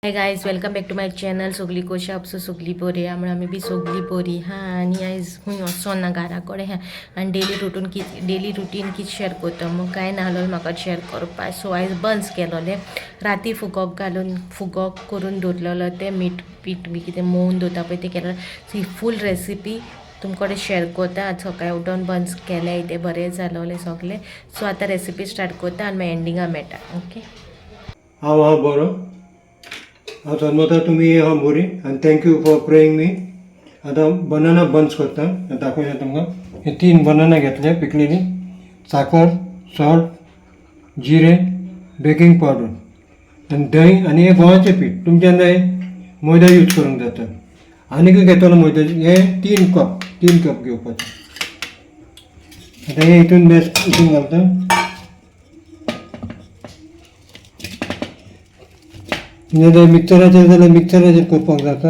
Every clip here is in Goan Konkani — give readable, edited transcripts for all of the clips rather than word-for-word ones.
Hi guys, welcome back to my channel. सगळी कशी आपसो सगळी बरी हा म्हणून आमी बी सगळी बरी हा. आनी आयज खूंय वचोन ना, घरा कडेन हा. आनी डेली रुटीन कित डेली रुटीन कित शेअर करता मग कांय नाहलोलें म्हाका शेअर करपाक. सो आयज बन्स केलोले, राती फुगोक घालून फुगोक करून दवरलेलो, तें मीठ पीठ बी कितें मोवन दवरता पळय तें केलें. सो ही फूल रेसिपी तुमकां कडेन शेअर करता. आज सकाळी उठोन बन्स केले, ते बरें जालोलें सगळें. सो आतां रेसिपी स्टार्ट करता आनी मागीर एंडिंगा मेळटा. ओके. हांव आहा बरो. हांव समजता तुमी आहा बरी आनी thank you for praying मी. आतां बनाना बन्स करता, दाखोवया तुमकां. हे 3 बनाना घेतले पिकलेली, साकर, सॉल्ट, जिरें, बेकिंग पावडर आनी दही आनी हें गंवाचें पीठ. तुमच्यान जाय मैदा यूज करूंक जाता. आनीकूय घेतलो मैदा. हे 3 कप, 3 कप घेवपाचें. आतां हे हितून बेस्ट हितून घालता. जाल्यार मिक्सराचेर, जाल्यार मिक्सराचेर करपाक जाता.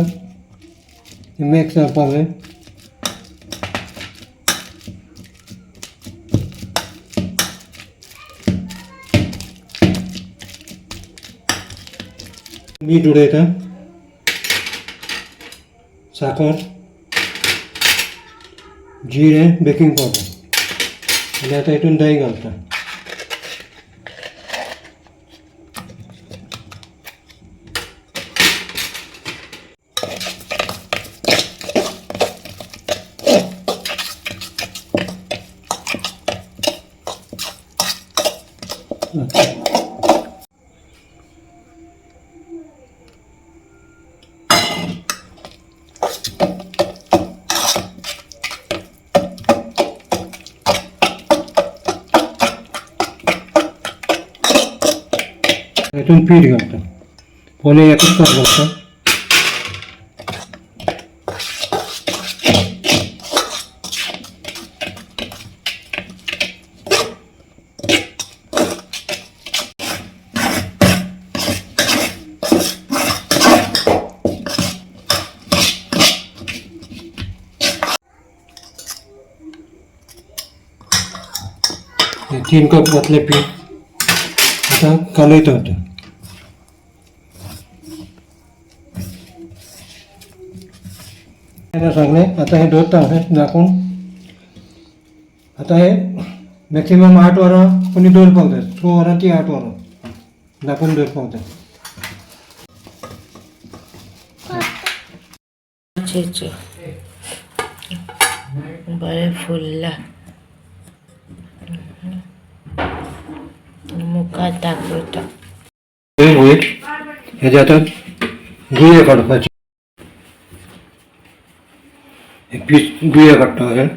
मिक्स जावपाक जाय. मीठ उडयता, साकर, जिरें, बेकिंग पावडर आनी आतां हितून दही घालता. हितून पीठ घालता, 0.75 कप घालता. हे 3 कप घातले पीठ. आता कालयता. आता तेन्ना सांगलें, आतां हें दवरता अशें दाखोवन. आतां हें मॅक्सिमम 8 वरां कोणी दवरपाक जाय, 6 वरां ती 8 वरां दाखोवन दवरपाक जाय. चे बरें फुलला, मुखार दाखयता. हे वयर हेजे आतां गुये काडपाचे. हे पीस गुये काडटा अशें.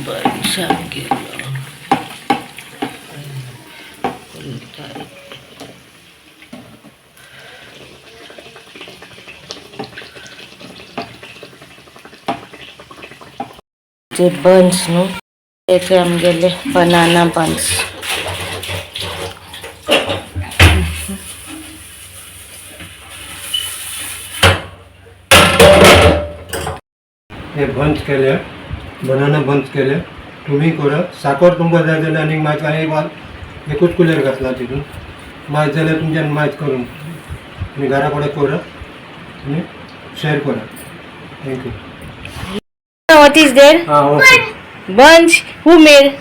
बरें सामकें फुलता. ते बन्स न्हू ते आमगेले बनाना बन्स. हे बन्स केले, बनाना बन्स केले. तुमी करा. साकर तुमकां जाय जाल्यार आनीक मायज, आनी एक एकूच कुलेर घातला तितून. मायज जाल्यार तुमच्यान मायज करून आनी घरा कडेन करा आनी शेअर करा. Thank you. What is there? हां, okay. Buns. Who made?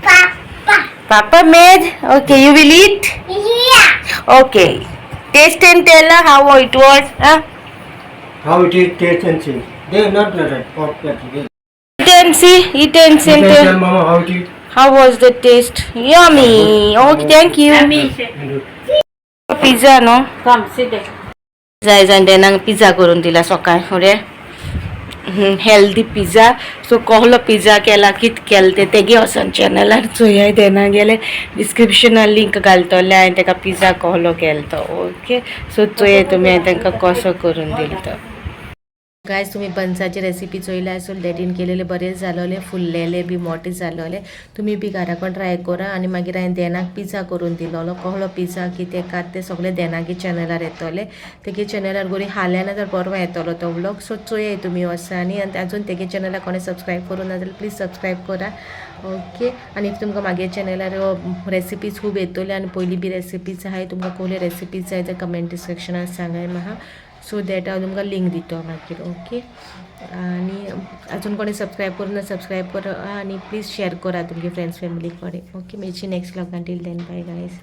Papa. Papa made? Okay, you will eat? Yeah. Okay. Taste and tell how it was. How it is, taste and see. They not like pop that. Eat and see, eat and see and Tell tell mama how it is. How was the taste. Yummy. Okay, thank you. Pizza no? Come, sit there. जाय जाण देनाक पिझ्झा करून दिला सकाळ फुडें, हेल्दी पिझ्झा. सो कहलो पिझ्झा केला, कित केलें तें तेगे वचोन चॅनलार चोयाय. देना गेले डिस्क्रिप्शनार लिंक घालतलें हांवें तेका पिझ्झा कहलो केलो तो. ओके, सो चोयाय तुमी हांवें तांकां कसो करून दिलो तो. गायज, तुम्ही बन्साची रेसिपी चोयला आसून, डेटीन केलेले बरे जालोले, फुल्लेले बी, मोटे जालोले. तुमी बी घराकन ट्राय करा. आनी मागीर हांवें देनाक पिझ्झा करून दिलोलो. कहलो पिझ्झा कितें कात तें सगळें देनागे चॅनलार येतोलें. तेगे चॅनलार गोरी हाल्यां ना जाल्यार परवां येतलो तो व्लॉग. सो चोयाय तुमी वचानी. आनी अजून तेगे चॅनलाक कोणें सबस्क्रायब करूं ना जाल्यार प्लीज सबस्क्रायब करा. ओके, आनी if तुमकां मागे चॅनलार रेसिपीज खूब येतल्यो आनी पयलीं बी रेसिपीज आहाय, तुमकां कसल्यो रेसिपीज जाय जाल्यार कमेंट सेक्शनान सांगाय म्हाका, सो that हांव तुमकां लिंक दितो मागीर. ओके, आनी अजून कोणी सबस्क्रायब करूं ना, सबस्क्रायब करा आनी प्लीज शेअर करा तुमगे फ्रेंड्स फॅमिली कडेन. ओके, मेळची next व्लॉगान. Till then, bye guys.